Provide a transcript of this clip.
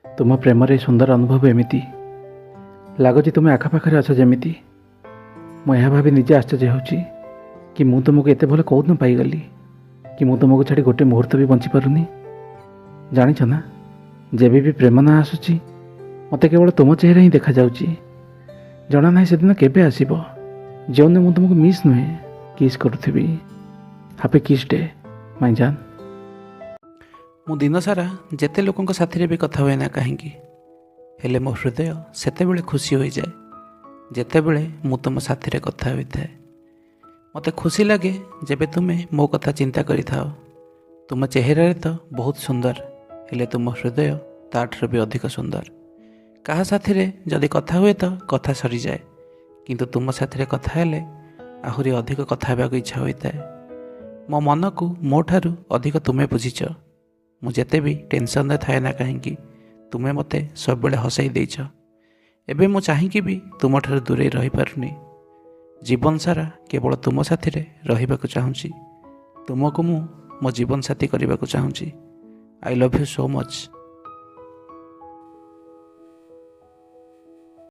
ତୁମ ପ୍ରେମରେ ସୁନ୍ଦର ଅନୁଭବ ଏମିତି ଲାଗୁଛି, ତୁମେ ଆଖପାଖରେ ଅଛ ଯେମିତି। ମୁଁ ଏହା ଭାବି ନିଜେ ଆଶ୍ଚର୍ଯ୍ୟ ହେଉଛି କି ମୁଁ ତୁମକୁ ଏତେ ଭଲ କେଉଁଦିନ ପାଇଗଲି କି ମୁଁ ତୁମକୁ ଛାଡ଼ି ଗୋଟେ ମୁହୂର୍ତ୍ତ ବି ବଞ୍ଚିପାରୁନି। ଜାଣିଛ ନା, ଯେବେ ବି ପ୍ରେମ ନାଁ ଆସୁଛି, ମୋତେ କେବଳ ତୁମ ଚେହେରା ହିଁ ଦେଖାଯାଉଛି। ଜଣା ନାହିଁ ସେଦିନ କେବେ ଆସିବ, ଯେଉଁଦିନ ମୁଁ ତୁମକୁ ମିସ୍ ନୁହେଁ, କିସ୍ କରୁଥିବି। ହାପି କିସ୍ ଡେ, ମାଇ ଜାନ୍। ମୁଁ ଦିନସାରା ଯେତେ ଲୋକଙ୍କ ସାଥିରେ ବି କଥା ହୁଏ ନା କାହିଁକି, ହେଲେ ମୋ ହୃଦୟ ସେତେବେଳେ ଖୁସି ହୋଇଯାଏ ଯେତେବେଳେ ମୁଁ ତୁମ ସାଥିରେ କଥା ହୋଇଥାଏ। ମୋତେ ଖୁସି ଲାଗେ ଯେବେ ତୁମେ ମୋ କଥା ଚିନ୍ତା କରିଥାଅ। ତୁମ ଚେହେରାରେ ତ ବହୁତ ସୁନ୍ଦର, ହେଲେ ତୁମ ହୃଦୟ ତାଠାରୁ ବି ଅଧିକ ସୁନ୍ଦର। କାହା ସାଥିରେ ଯଦି କଥା ହୁଏ ତ କଥା ସରିଯାଏ, କିନ୍ତୁ ତୁମ ସାଥିରେ କଥା ହେଲେ ଆହୁରି ଅଧିକ କଥା ହେବାକୁ ଇଚ୍ଛା ହୋଇଥାଏ। ମୋ ମନକୁ ମୋ ଠାରୁ ଅଧିକ ତୁମେ ବୁଝିଛ। ମୁଁ ଯେତେ ବି ଟେନସନରେ ଥାଏ ନା କାହିଁକି, ତୁମେ ମୋତେ ସବୁବେଳେ ହସାଇ ଦେଇଛ। ଏବେ ମୁଁ ଚାହିଁକି ବି ତୁମଠାରୁ ଦୂରେଇ ରହିପାରୁନି। ଜୀବନ ସାରା କେବଳ ତୁମ ସାଥିରେ ରହିବାକୁ ଚାହୁଁଛି। ତୁମକୁ ମୁଁ ମୋ ଜୀବନସାଥୀ କରିବାକୁ ଚାହୁଁଛି। I love you so much.